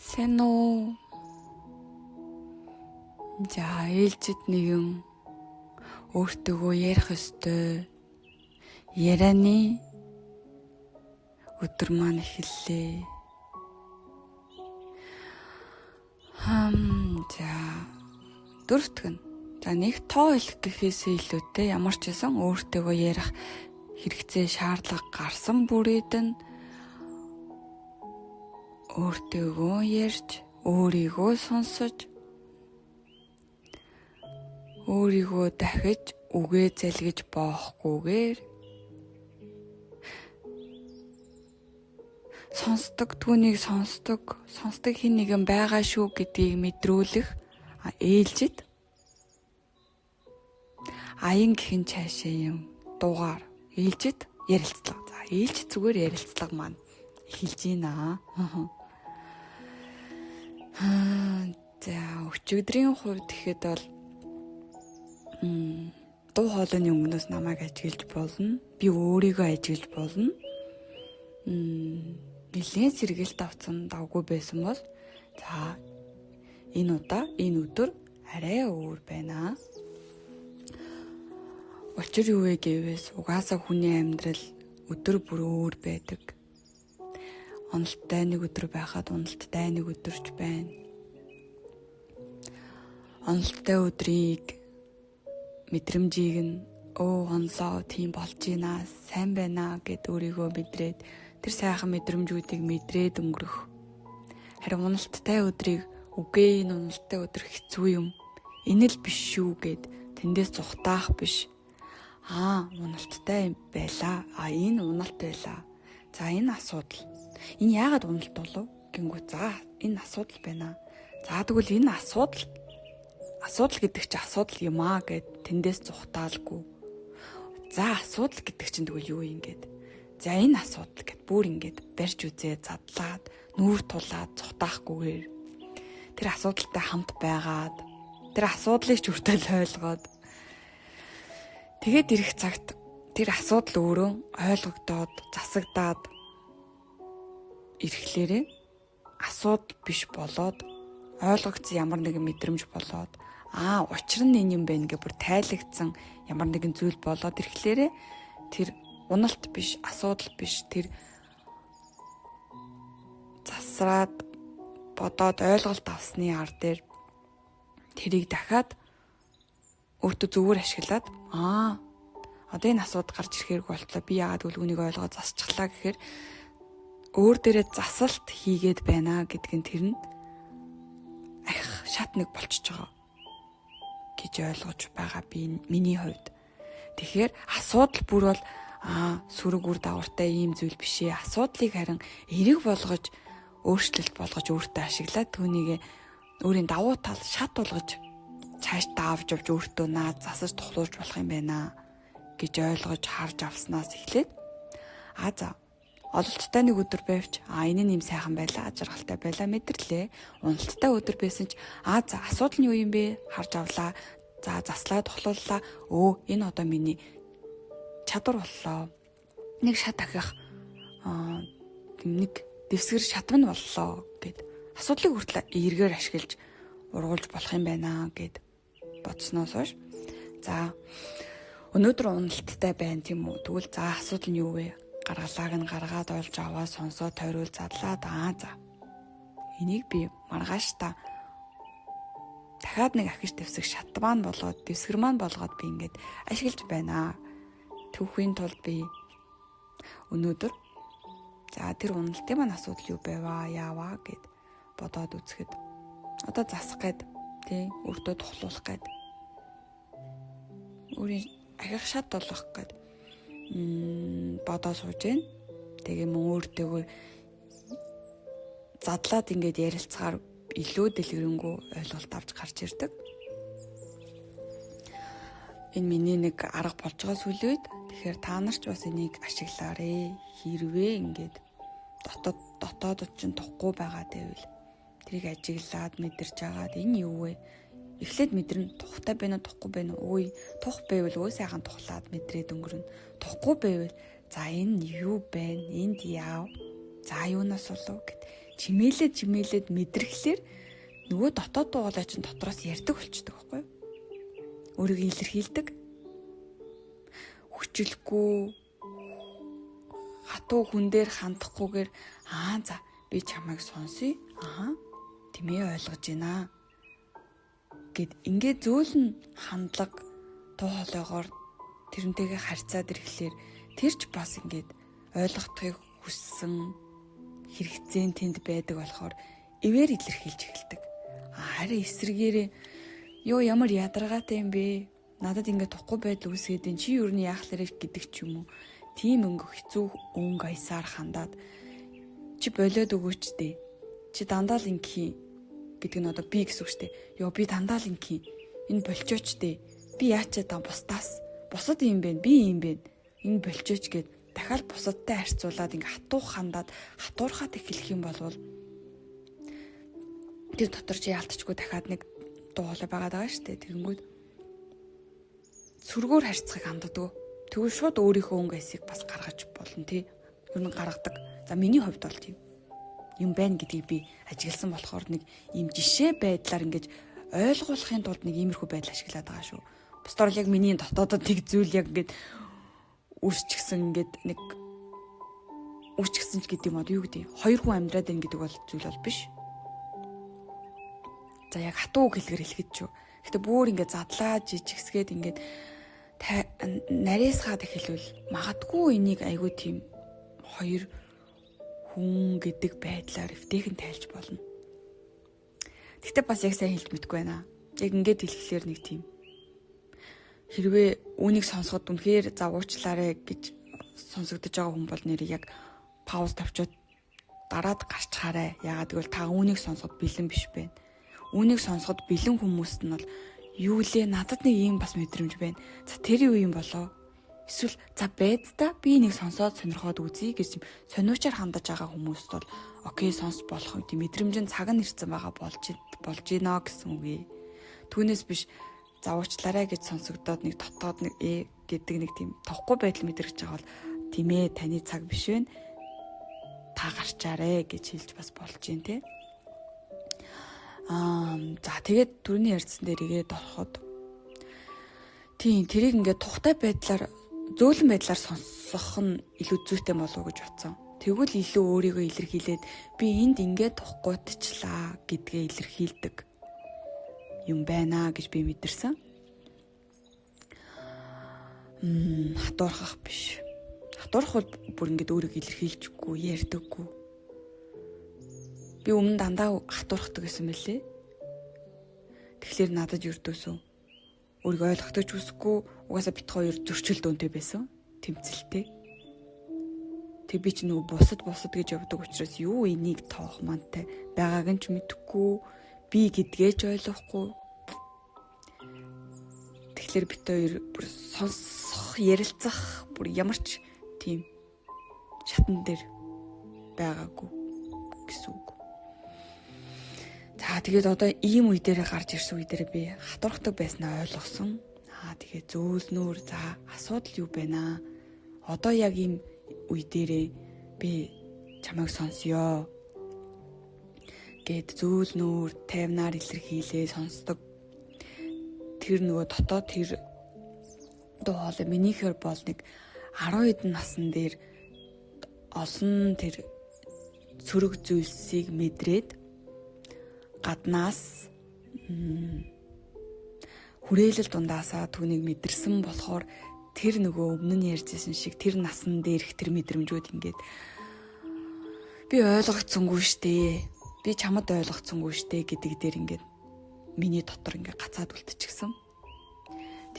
Сайн уу? За, ээлжид нэгэн өөртөөгөө ярих ёстой. Ярианы өдөр маань эхэллээ. За, дөрөвтг нь. За, нэг тоо хэлэх гэхээсээ илүүтэй ямар ч байсан өөртөөгөө ярих хэрэгцээ шаардлага гарсан бүрээд нь өөртөөгөө ярьж, өөрийгөө сонсож, өөрийгөө дахиж үгээ залгиж боохгүйгээр сонсдог, түүнийг сонсдог, сонсдог хэн нэгэн байгаа шүү гэдгийг мэдрүүлэх ээлжид аян гхэн цаашаа юм дугаар ээлжид ярилцлага. За, ээлжид зүгээр ярилцлага маань эхэлж байна. За, өчигдрийн хувьд гэхэд бол дуу хоолойны өнгөнөөс намайг ажиглаж болно. Би өөрийгөө ажиглаж болно. Нэлээд сэргэлт авсан давгүй байсан бол за энэ удаа энэ өдөр арай өөр байна. Учир юу вэ гэвээс угаасаа хүний амьдрал өдөр бүр өөр байдаг. Онолттой нэг өдөр байхад уналттай нэг өдөрч байна. Онолттой өдрийг мэдрэмжийг нь онлоо тийм болж гинэ, сайн байна гэд өөрийгөө мэдрээд тэр сайхан мэдрэмжүүдийг мэдрээд өнгөрөх. Харин уналттай өдрийг үгүй энэ уналттай өдөр хэцүү юм. Энэ л биш шүү гэд тэндээс зүхтаах биш. Уналттай байлаа. Энэ уналт байлаа. За, энэ асуудал. Энэ яагаад уналт болов гингүү. За, энэ асуудал байна. За, тэгвэл энэ асуудал гэдэг чинь асуудал юм аа гэд тэндээс зүхтаалгүй. За, асуудал гэдэг чинь тэгвэл юу юм гэд. За, энэ асуудал гэд бүр ингээд барьж үзээ задлаад нүүр тулаад зүхтаахгүйгээр тэр асуудалтай хамт байгаад тэр асуудлыг ч хүртэл ойлгоод тэгээд ирэх цагт тэр асуудал өөрөө ойлгогдоод засагдаад ирэхлээрээ асуудал биш болоод ойлгогдсон ямар нэгэн мэдрэмж болоод учир нь энэ юм байна гэж бүр тайлагдсан ямар нэгэн зүйл болоод ирэхлээрээ тэр уналт биш, асуудал биш, тэр засраад бодоод ойлголт авсны ар дээр тэрийг дахиад өөртөө зүгээр ашиглаад одоо энэ асуудал гарч ирэхээргүй болтлоо би яагаад гэвэл үүнийг ойлгоод засчихлаа гэхээр өөр дээрээ засалт хийгээд байна гэдг нь тэр нь ах шат нэг болчихж байгаа гэж ойлгож байгаа би миний хувьд. Тэгэхээр асуудал бүр бол сөрөг үр дагавартай ийм зүйл биш ээ. Асуудлыг харин эерэг болгож өөрчлөлт болгож өөртөө ашиглаад түүнийг өөрийн давуу тал шат болгож цааш даавж явж өөртөө наад засаж тухлуулж болох юм байна гэж ойлгож харж авснаас эхлээд за ололттой нэг өдөр байвч энэ нь юм сайхан байлаа, жаргалтай байлаа мэдэрлээ. Уналттай өдөр байсан ч за асуудал нь юу юм бэ? Харж авлаа. За, заслаа, тухлууллаа. Энэ одоо миний чадвар боллоо. Нэг шат ахих нэг дэвсгэр шатман боллоо гэд асуудлыг хүртэл эргээр ашиглаж ургуулж болох юм байна гэд бодсноос хойш за өнөөдөр уналттай байна тийм үү? Тэгвэл за асуудал нь юу вэ? Гаргалааг нь гаргаад олж аваа сонсоо тойруул задлаад за энийг би маргааш та дахиад нэг ахиж дэвсэх шатман болгоод дэвсгэр маань болгоод би ингээд ашиглаж байна. Түүхийн тулд би өнөөдөр за тэр уналтын маань асуудал юу байваа яаваа гэд бодоод үзэхэд одоо засах гээд тий өөртөө тухлуулах гээд өөрийн ахих шат болгох гээд бодоо сууж гин. Тэгээ мөн өөртөөгөө задлаад ингээд ярилцгаар илүү дэлгэрэнгүй ойлголт авч гарч ирдэг. Энэ миний нэг арга болж байгаа сүүлийн үед. Тэгэхээр та нар ч бас энийг ашиглаарэ. Хэрвээ ингээд дотоодод чинь тухгүй байгаа гэвэл тэрийг ажиглаад мэдэрч агаад энэ юу вэ? Эхлээд мэдэрнэ, тухтай байна уу, тухгүй байна уу? Үй, тух байвал өө сайхан тухлаад мэдрээд өнгөрнө. Тухгүй байвал за энэ юу байна? Энд яав? За юунаас болов гэд Чимээлээд чимээлээд мэдрэхлээр нөгөө дотоод дуу хоолой чинь дотроос ярьдаг болчдөг байхгүй юу? Өөрийгөө илэрхийлдэг. Хүчлэхгүй хатуу хүн дээр хандахгүйгээр аа за би чамайг сонсъё. Аа тэмээ ойлгож байна гэд ингээд зөөлөн хандлага дуу хоолойгоор тэрнтэйгээ харьцаад ирэхлээр тэр ч бас ингээд ойлгохдохыг хүссэн хэрэгцээ нь тэнд байдаг болохоор эвээр илэрхийлж эхэлдэг. Харин эсрэгээрээ ёо ямар ядаргаатай юм бэ? Надад ингээд тухгүй байдал үүсгээд ин чи юу нь яах лэрэ гэдэг ч юм уу. Тийм өнгө хэцүү өнгө аясаар хандаад чи болиод өгөөч дээ. Чи дандаа л ингэхий гэдэг нь одоо би гэсэн үг штэ. Йоо би дандаа л ингэхий. Энэ болчооч дээ. Би яачаад байгаа бусдаас. Бусад юм бэ? Би юм бэ? Энэ болчооч гэд дахиад бусадтай харьцуулаад ингээ хатуу хандаад хатуурхаад эхлэх юм болвол тэр дотор чи яалтчгүй дахиад нэг дуу хоолой байгаад байгаа штэ. Тэгэнгүүт сөргөөр харьцахыг ханддаг. Тэгвэл шууд өөрийнхөө өнгө аясыг бас гаргаж болно тий. Ер нь гаргадаг. За миний хувьд бол тийм юм байна гэдгийг би ажигласан болохоор нэг ийм жишээ байдлаар ингэж ойлгуулахын тулд нэг иймэрхүү байдал ашиглаад байгаа шүү. Бусдаар л яг миний дотоодод нэг зүйл яг ингэж үрчгсэн ингээд нэг үрчгсэн ч гэдэг юм уу юу гэдэг. Хоёр хүн амьдраад байна гэдэг бол зүйл бол биш. За яг хатуу үг хэлгээр хэлэхэд ч юу. Гэтэ бүр ингээд задлаа жижигсгээд ингээд нарийсгаад эхэлвэл магадгүй энийг айгүй тийм хоёр хүн гэдэг байдлаар эвтэйхэн тайлж болно. Гэхдээ бас яг сайн хэлж мэдэхгүй байна. Яг ингээд хэлэхлээр нэг тийм хэрвээ үүнийг сонсоход үнэхээр за уучлаарай гэж сонсогдож байгаа хүн бол нэр яг пауз тавьчаад дараад гарчхаарай. Яагаад гэвэл та үүнийг сонсоход бэлэн биш байна. Үүнийг сонсоход бэлэн хүмүүст нь бол юу лээ надад нэг ийм бас мэдрэмж байна. За тэр юу юм болоо? Эсвэл за байд та би энийг сонсоод сонирхоод үзье гэж юм сониучаар хандаж байгаа хүмүүст бол окей сонс болох юм мэдрэмж нь цаг нь ирсэн байгаа болж гинэ гэсэн үг ээ. Түүнээс биш за уучлаарай гэж сонсогдоод нэг дотоод нэг ээ гэдэг нэг тийм тохгүй байдал мэдрэгч байгаа бол тийм ээ таны цаг биш вэ? Та гарчаарэ гэж хэлж бас болж гин те. Аа за тэгээд түрүүний ярьсан дээр игээд ороход тийм тэрийг ингээд тухтай байдлаар зөөлөн байдлаар сонсох нь илүү зүйтэй болов уу гэж бодсон. Тэгвэл илүү өөрийгөө илэрхийлээд би энд ингээд тухгуйтчлаа гэдгээ илэрхийлдэг юм байна гэж би мэдэрсэн. Хатуурхах биш. Хатуурх бол бүр ингээд өөрийгөө илэрхийлжгүй, ярьдаггүй. Би өмнө дандаа хатуурхдаг гэсэн мэлээ. Тэгэхээр надад юрдөөсөн өөрийгөө ойлгохдоо ч үсэхгүй угаасаа бит хоёр зөрчил дүнтэй байсан. Тэмцэлтэй. Тэг би ч нөгөө бусад гэж явдаг учраас юу энийг тоох мантай байгааг нь ч мэдэхгүй, би гэдгээ ч ойлгохгүй. Тэгэхээр бит хоёр бүр сонсох, ярилцах бүр ямар ч тийм шатан дээр байгаагүй гэсэн үг. За тэгээд одоо ийм үе дээр гарч ирсэн үе дээр би хатуурхдаг байснаа ойлгосон. Аа тэгээд зөөлнөр за асуудал юу байна? Одоо яг ийм үе дээрээ би чамайг сонсёо гэд зөөлнөр тайвнаар илэрхийлээ сонсдог. Тэр нөгөө дотоод тэр дуу хоолой минийхэр бол нэг 10 хэдэн насн дээр олон тэр сөрөг зүйлсийг мэдрээд гаднаас хүрээлэл дундаасаа түүнийг мэдэрсэн болохоор тэр нөгөө өмнө нь ярьжсэн шиг тэр насан дээрх тэр мэдрэмжүүд ингээд би ойлгогдсонгүй штэ. Би чамд ойлгогдсонгүй штэ гэдэг дээр ингээд миний дотор ингээд гацаад үлдчихсэн.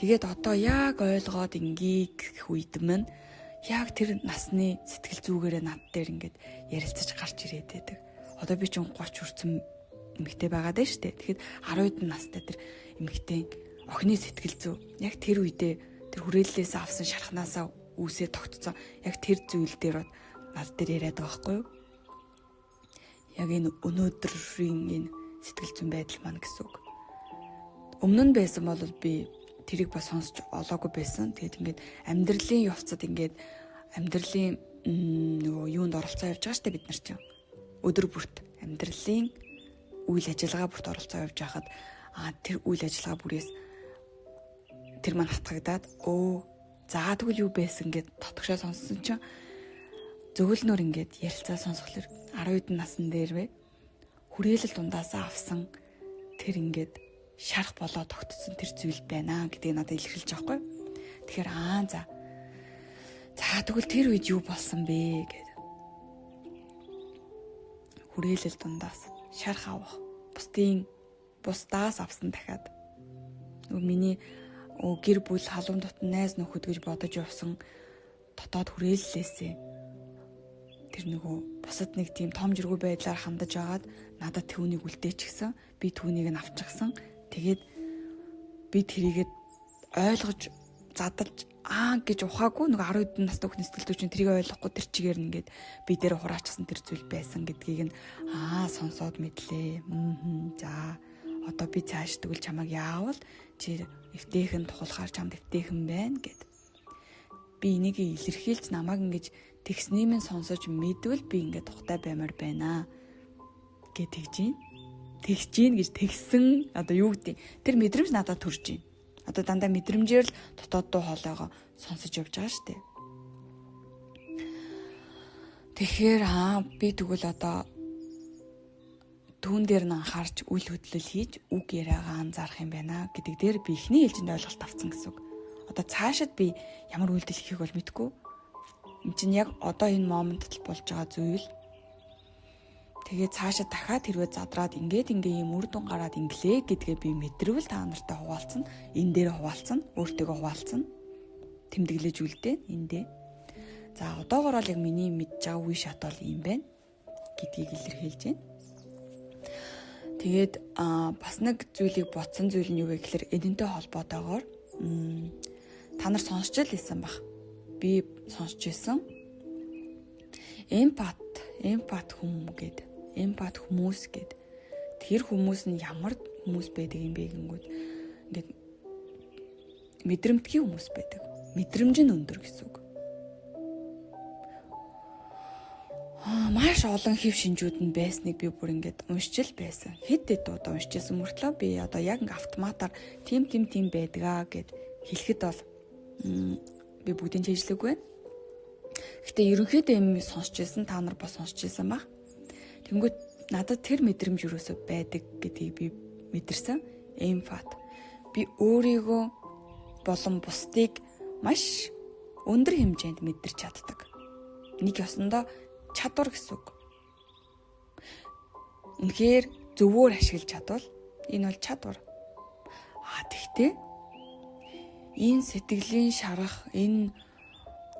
Тэгээд одоо яг ойлгоод ингийг гэх үед мань яг тэр насны сэтгэл зүгээрээ над дээр ингээд ярилцаж гарч ирээд байдаг. Одоо би ч 30 хүрсэн эмэгтэй байгаа даа штэ. Тэгэхэд 10 хэдэн настай тэр эмэгтэй охины сэтгэл зүй яг тэр үедээ тэр хүрээллээс авсан шархнаасаа үүсээ тогтцсон яг тэр зүйл дээр над дээр яриад байгаа байхгүй юу? Яг энэ өнөөдрийн энэ сэтгэл зүйн байдал маань гэсэн үг. Өмнө нь байсан бол би тэрийг бас сонсч олоогүй байсан. Тэгээд ингээд амьдралын явцад ингээд амьдралын нөгөө юунд оролцоо явж байгаа штэ бид нар чинь. Өдөр бүрт Амьдралын үйл ажиллагаа бүрт оролцоо явж байхад тэр үйл ажиллагаа бүрээс тэр маань хатгагдаад за тэгвэл юу байсан гэд дотгошоо сонссон чинь зөвлөнөр ингээд ярилцаа сонсохлоор 10 хэдэн насн дээр вэ хүрээлэл дундаасаа авсан тэр ингээд шарах болоо тогтцсон тэр зүйл байна гэдгийг надад илэрхийлж байгаа байхгүй. Тэгэхээр за тэгвэл тэр үед юу болсон бэ гэд хүрээлэл дундаас шарах авах бусдаас авсан дахиад нөгөө миний гэр бүл халуун дотн найз нөхөд гэж бодож явсан дотоод хүрээллээсээ тэр нөгөө бусад нэг тийм том жиргүү байдлаар хандаж агаад надад түүнийг үлдээчихсэн, би түүнийг нь авчихсан. Тэгээд би тэрийгээ ойлгож задалж гэж ухаагүй нөгөө 10 хэдэн настай хүүхний сэтгэл зүйн тэрийг ойлгохгүй тэр чигээр нь ингээд би дээр хураачихсан тэр зүйл байсан гэдгийг нь сонсоод мэдлээ. За одоо би цааш тэгвэл чамайг яавал чи эвтэйхэн тухалахаар чамд эвтэйхэн байна гэд. Би энийг илэрхийлж намайг ингэж тэгсний минь сонсож мэдвэл би ингээд тухтай баймар байна гэж тэгж гин. Тэгж гин гэж тэгсэн одоо юу гэдэг тэр мэдрэмж надад төрж гин. Одоо дандаа мэдрэмжээр л дотоод дуу хоолойгоо сонсож явж байгаа шүү дээ. Тэгэхээр би тэгвэл одоо түүн дээр нь анхаарч үйл хөдлөл хийж үг яриагаа анзаарах юм байна гэдэг дээр би эхний ээлжинд ойлголт авсан гэсэн үг. Одоо цаашид би ямар үйлдэл хийхийг бол мэдэхгүй. Энд чинь яг одоо энэ моментод л болж байгаа зүйл. Тэгээ цаашаа дахиад хэрвээ задраад ингээд ингээ ийм үр дүн гараад инглээ гэдгээ би мэдрвэл та нартай хуваалцана. Энэ дээр хуваалцана, өөртөөгөө хуваалцана. Тэмдэглэж үлдээ эндээ. За одоогор бол яг миний мэдж байгаа үе шат бол ийм байна гэдгийг илэрхийлж байна. Тэгээд бас нэг зүйлийг бодсон зүйл нь юу вэ гэхээр энэнтэй холбоотойгоор та нар сонсч л исэн бах. Би сонсч исэн. Эмпат хүм гээд, эмпат хүмүүс гээд тэр хүмүүс нь ямар хүмүүс байдаг юм бэ гингүүд ингээд мэдрэмтгий хүмүүс байдаг. Мэдрэмж нь өндөр гэсэн үг. Маш олон хэв шинжүүд нь байсныг би бүр ингээд уншиж л байсан. Хэд хэд удаа уншижсэн мөртлөө би одоо яг ингээд автоматар тим тим тим байдгаа гэд хэлэхэд бол би бүгдийг чийжлээгүй байна. Гэтэ ерөнхийдөө юм сонсч ирсэн, та нар бас сонсч ирсэн баг. Тэнгүүт надад тэр мэдрэмж юусоо байдаг гэдгийг би мэдэрсэн. Эмпат. Би өөрийгөө болон бусдыг маш өндөр хэмжээнд мэдэрч чаддаг. Нэг ёсондоо чадвар гэсэн үг. Үнэхээр зөвөөр ашиглаж чадвал энэ бол чадвар. Тэгтээ энэ сэтгэлийн шарах, энэ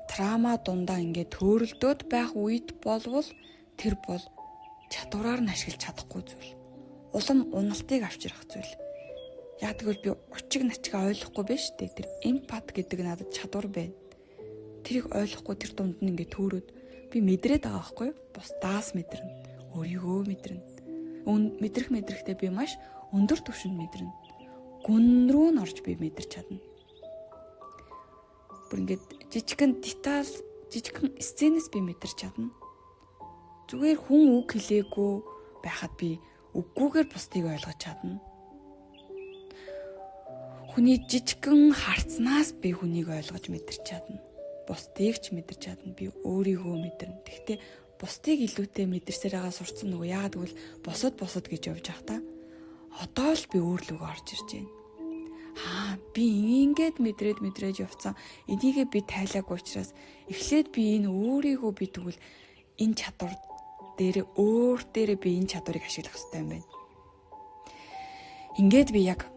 трама дундаа ингээд төөрөлдөөд байх үед болвол тэр бол чадвараар нь ашиглаж чадахгүй зүйл. Улам уналтыг авчрах зүйл. Яг тэгвэл би учиг начгаа ойлгохгүй байж тээ. Тэр эмпат гэдэг надад чадвар байна. Тэрийг ойлгохгүй тэр дунд нь ингээд төөрөөд би мэдрээд байгаа байхгүй юу? Бусдаас мэдэрнэ. Өөрийгөө мэдэрнэ. Мэдрэх мэдрэхдээ би маш өндөр түвшинд мэдэрнэ. Гүн рүү н орж би мэдэрч чадна. Бүр ингээд жижигхэн деталь, жижигхэн сценээс би мэдэрч чадна. Зүгээр хүн үг хэлээгүй байхад би үггүйгээр бусдыг ойлгож чадна. Хүний жижигхэн харцнаас би хүнийг ойлгож мэдэрч чадна. Бусдыг ч мэдэрч чадна. Би өөрийгөө мэдэрнэ. Гэхдээ бусдыг илүүтэй мэдэрсээр байгаа сурцсан нөгөө яагаад гэвэл бусад гэж явж явах та. Одоо л би өөр лүгөө орж ирж байна. Би ингээд мэдрээд явцсан. Энийгээ би тайлаагүй учраас эхлээд би энэ өөрийгөө би тэгвэл энэ чадвар дээр өөр дээрээ би энэ чадварыг ашиглах хэрэгтэй юм байна. Ингээд би яг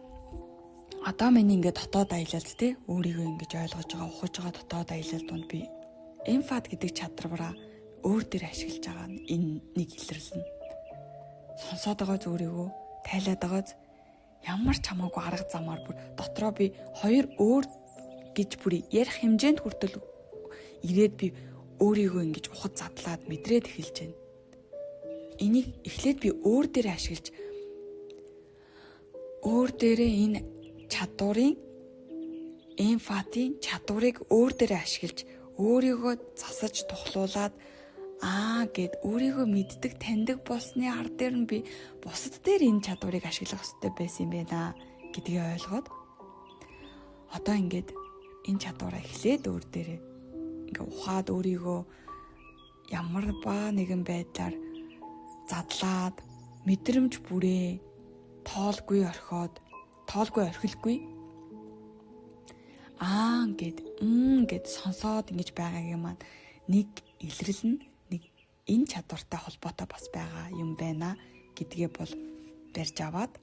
одоо миний ингээд дотоод аялалд те өөрийгөө ингэж ойлгож байгаа, ухаж байгаа дотоод аялал донд би эмфат гэдэг чадвараа өөр дээр ашиглаж байгаа нь энэ нэг илэрлэнэ. Сонсоод байгаа зүрийгөө тайлаад байгаа ямар ч хамаагүй арга замаар бүр дотроо би хоёр өөр гэж бүр ярих хэмжээнд хүртэл ирээд би өөрийгөө ингэж ухаж задлаад мэдрээд эхэлж байна. Энийг эхлээд би өөр дээр ашиглаж өөр дээрээ энэ чадварын эмфатын чадварыг өөр дээрээ ашиглаж өөрийгөө засаж тухлуулад Аа гэд өөрийгөө мэддэг, таньдаг болсны ар дээр нь би бусад дээр энэ чадварыг ашиглах хэрэгтэй байсан юм байна гэдгийг ойлгоод одоо ингээд энэ чадвараа эхлээд өөр дээрээ ингээ ухаад өөрийгөө ямар ба нэгэн байдлаар задлаад мэдрэмж бүрээ тоолгүй орхиод, тоолгүй орхилгүй аа гэд гэд сонсоод ингэж байгаагийн маань нэг илрэл нь нэг энэ чадвартай холбоотой бас байгаа юм байна гэдгээ бол барьж аваад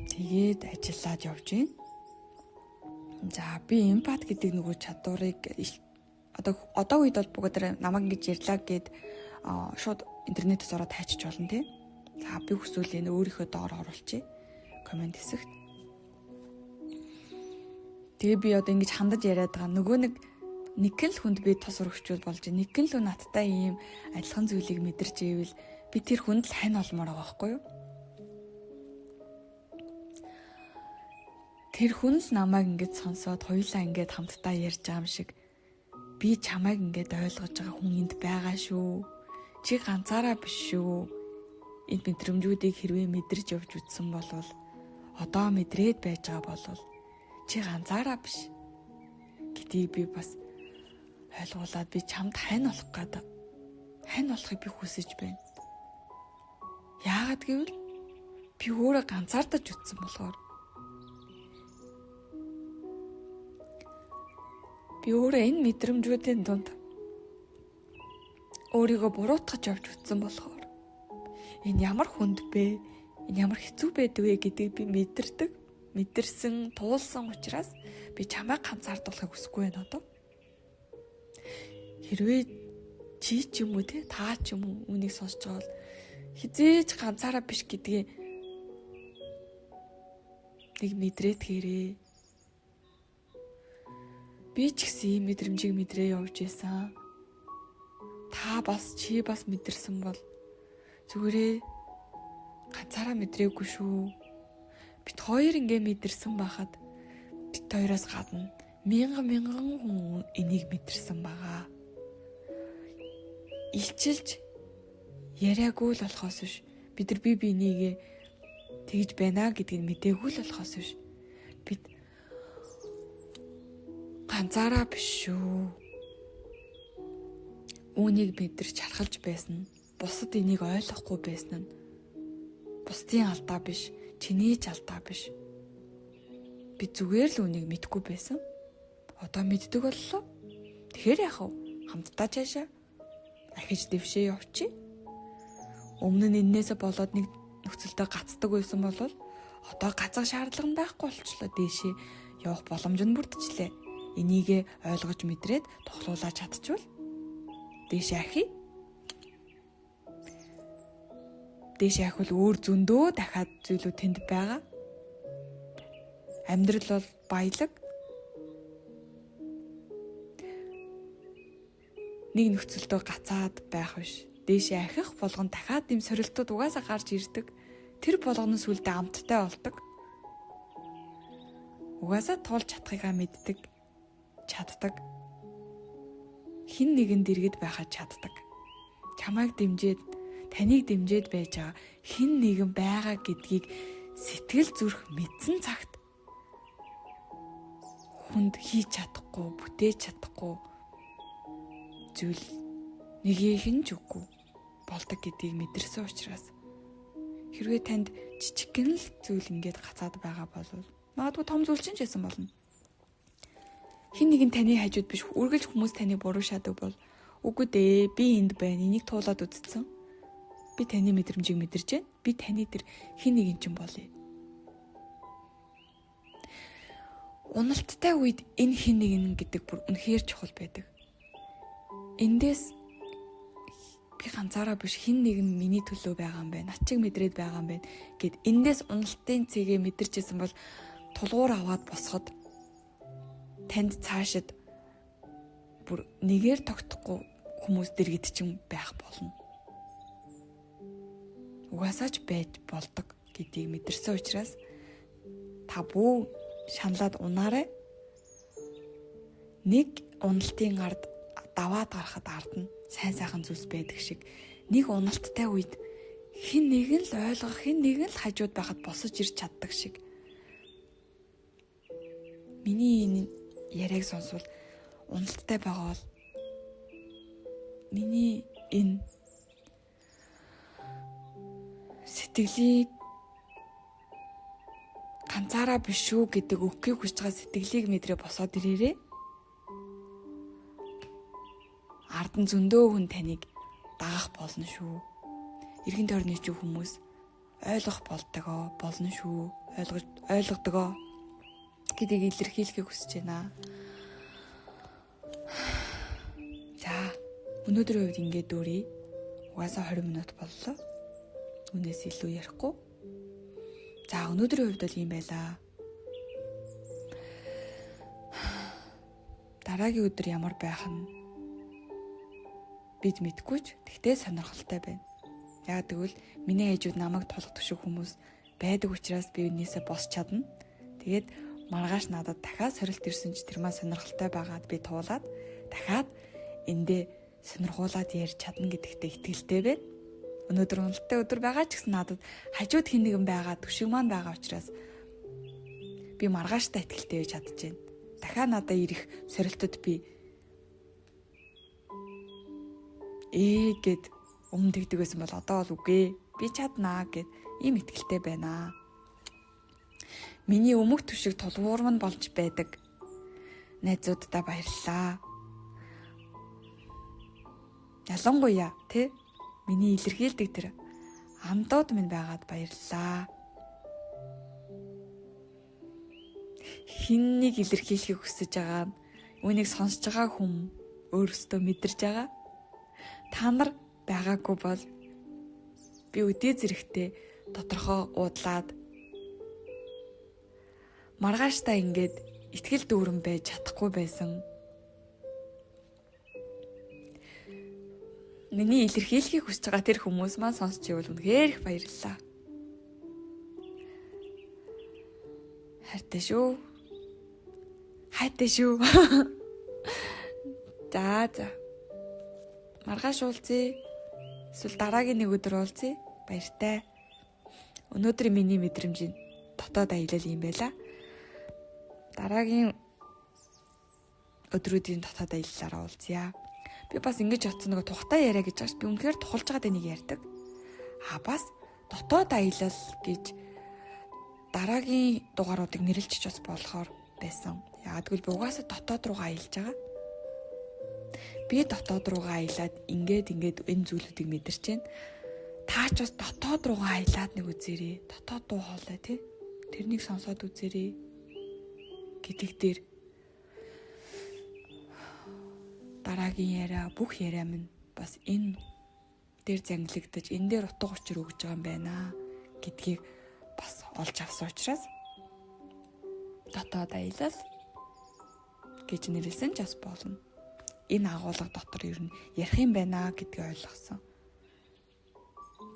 тэгээд ажиллаад явж байна. За би эмпат гэдэг нөгөө чадварыг одоо үед бол бүгд намайг ингэж ярьлаа гэд шууд интернетээс ороод хайчиж болно тий. За би хүсвэл энэ өөрийнхөө доор оруулчих. Коммент хэсэгт. Тэгээ би одоо ингэж хандаж яриад байгаа нөгөө нэг л хүнд би тус өргөчүүл болж нэг л хүн надтай ийм адилхан зүйлийг мэдэрч ивэл би тэр хүнд л хань олмоор байгаа байхгүй юу? Тэр хүн л намайг ингэж сонсоод хоёулаа ингээд хамтдаа ярьж байгаа юм шиг би чамайг ингээд ойлгож байгаа хүн энд байгаа шүү. Чи ганцаараа биш шүү. Энэ мэдрэмжүүдийг хэрвээ мэдэрч явж үтсэн болвол одоо мэдрээд байж байгаа болвол чи ганцаараа биш гэдгийг би бас ойлгуулад би чамд хань болох гээд хань болохыг би хүсэж байна. Яагаад гэвэл би өөрөө ганцаардаж үтсэн болохоор би өөрөө энэ мэдрэмжүүдийн дунд өөрийгөө буруутгаж явж үтсэн болохоор энэ ямар хүнд бэ? Энэ ямар хэцүү байдаг вэ гэдгийг би мэдэрдэг. Мэдэрсэн, туулсан учраас би чамайг ганцаардуулахыг хүсэхгүй байна одоо. Хэрвээ чи ч юм уу те та ч юм уу үүнийг сонсож байгаа бол хизээж ганцаараа биш гэдгээ нэг мэдрээд хэрээ. Би ч гэсэн ийм мэдрэмжийг мэдрээ явж исэн. Та бас чи бас мэдэрсэн бол зүгээрээ ганцаараа мэдрээгүй шүү. Бит хоёр ингээ мэдэрсэн байхад бит хоёроос гадна мянган мянган хүн энийг мэдэрсэн байгаа. Илчилж яриаггүй л болохоос биш. Бид нар бие бинийгээ тэгж байна гэдгийг мдээгүй л болохоос биш. Бид ганцаараа биш шүү. Үүнийг мэдэрч хархалж байсан нь бусад энийг ойлгохгүй байсан нь бусдын алдаа биш, чиний ч алдаа биш. Би зүгээр л үүнийг мэдгүй байсан. Одоо мэддэг боллоо. Тэгэхээр яах вэ? Хамтдаа цаашаа ахиж дэвшээ явчих. Өмнө нь эннээсээ болоод нэг нөхцөлдөө гацдаг байсан бол одоо гацах шаардлага нь байхгүй болчлоо. Дээшээ явах боломж нь бүрдчихлээ. Энийгээ ойлгож мэдрээд тухлуулаад чадчихвал дээшээ ахий. Дээшээ ахвал өөр зөндөө дахиад зүйлүүд тэнд байгаа. Амьдрал бол баялаг. Нэг нөхцөлдөө гацаад байх биш. Дээшээ ахих болгон дахиад ийм сорилтууд угаасаа гарч ирдэг. Тэр болгоно сүлдээ амттай болдог. Угаасаа туулж чадахыгаа мэддэг, чаддаг. Хин нэгэн дэргэд байхад чаддаг. Чамайг дэмжиж, таныг дэмжиж байж байгаа хин нэгэн байгаа гэдгийг сэтгэл зүрх мэдсэн цагт хүнд хийж чадахгүй, бүтээж чадахгүй зүйл нэгийнх нь ч үгүй болдог гэдгийг мэдэрсэн учраас хэрвээ танд жижигхэн л зүйл ингээд гацаад байгаа бол магадгүй том зүйл чинь ч байсан болно. Хин нэгэн таны хажууд биш үргэлж хүмүүс таны буруу шаадаг бол үгүй дээ, би энд байна. Энийг туулаад үзсэн. Би таны мэдрэмжийг мэдэрч байна. Би таны тэр хин нэгэн чинь болъё. Уналттай үед энэ хин нэгэн гэдэг бүр үнэхээр чухал байдаг. Эндээс би ганцаараа биш хин нэгэн миний төлөө байгаа юм байна. Над чиг мэдрээд байгаа юм байна гэд эндээс уналтын цэгээ мэдэрчээсэн бол тулгуур аваад босоход танд цаашид бүр нэгээр тогтохгүй хүмүүс дэргэд чинь байх болно. Угаасаа ч байж болдог гэдгийг мэдэрсэн учраас та бүү шаналаад унаарай. Нэг уналтын ард даваад гарахад ард нь сайн сайхан зүйлс байдаг шиг нэг уналттай үед хэн нэгэн л ойлгох, хэн нэгэн л хажууд байхад босож ирж чаддаг шиг. Миний энэ яриаг сонсвол уналттай байгаа бол миний энэ сэтгэлийг ганцаараа биш шүү гэдэг өгөхийг хүсэж байгаа сэтгэлийг мэдрээ босоод ирээрээ. Ард нь зөндөө хүн таныг дагах болно шүү. Эргэн тойрны чи хүмүүс ойлгох болдогоо болно шүү. Ойлгодогоо гэдгийг илэрхийлэхийг хүсэж байна. За, өнөөдрийн хувьд ингээд дүүрье. Угаасаа 20 минут боллоо. Үүнээс илүү ярихгүй. За, өнөөдрийн хувьд бол ийм байлаа. Дараагийн өдөр ямар байх нь бид мэдэхгүй ч тэгтээ сонирхолтой байна. Яг тэгвэл миний хажууд намайг тулах төшөг хүмүүс байдаг учраас би үүнээсээ босч чадна. Тэгээд маргааш надад дахиад сорилт ирсэн ч тэр маань сонирхолтой байгаад би туулаад дахиад эндээ сонирхуулаад ярьж чадна гэдэгтээ итгэлтэй байна. Өнөөдөр уналттай өдөр байгаа ч гэсэн надад хажууд хэн нэгэн байгаа түшиг маань байгаа учраас би маргааштай итгэлтэй байж чадчихэв. Дахиад надад ирэх сорилтод би гэд өмнө тэгдэг байсан бол одоо бол үгүй. Би чаднаа гэд ийм итгэлтэй байна. Миний өмг түшиг тулгуурм нь болж байдаг. Найзууддаа баярлалаа. Ялангуяа тэ миний илэрхийлдэг тэр амдууд минь байгаад баярлалаа. Хиннийг илэрхийлэхийг хүсэж байгаа нь үүнийг сонсож байгаа хүн өөрөөсөө мэдэрч байгаа. Та нар байгаагүй бол би өдий зэрэгтээ доторхоо уудлаад маргааштай ингээд итгэл дүүрэн байж чадахгүй байсан. Миний илэрхийлэхийг хүсэж байгаа тэр хүмүүс маань сонсч ивэл үнэхээр их баярлалаа. Хайртай шүү. Хайртай шүү. За за. Маргааш уулзъя. Эсвэл дараагийн нэг өдөр уулзъя. Баяртай. Өнөөдрийн миний мэдрэмжийн дотоод аялал юм байла. Дараагийн өдрүүдийн дотоод аяллаараа уулзъя. Би бас ингэж бодсон нөгөө тухтай яриа гэж байгаа ш. Би үнэхээр тухалж байгаа дэнийг ярьдаг. А бас дотоод аялал гэж дараагийн дугааруудыг нэрлэж бас болохоор байсан. Яагаад гэвэл би угаасаа дотоод руугаа аялж байгаа. Би дотоод руугаа аялаад ингээд энэ зүйлүүдийг мэдэрч байна. Та ч бас дотоод руугаа аялаад нэг үзээрэй. Дотоод дуу хоолой тий. Тэрнийг сонсоод үзээрэй гэдэг дээр дараагийн яриа бүх яриа минь бас энэ дээр зангилагдаж энэ дээр утга учир өгж байгаа юм байна гэдгийг бас олж авсан учраас дотоод аялал гэж нэрлсэн ч бас болно. Энэ агуулга дотор ер нь ярих юм байна гэдгийг ойлгосон.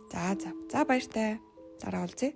За за. За баяртай. Дараа уулзъя.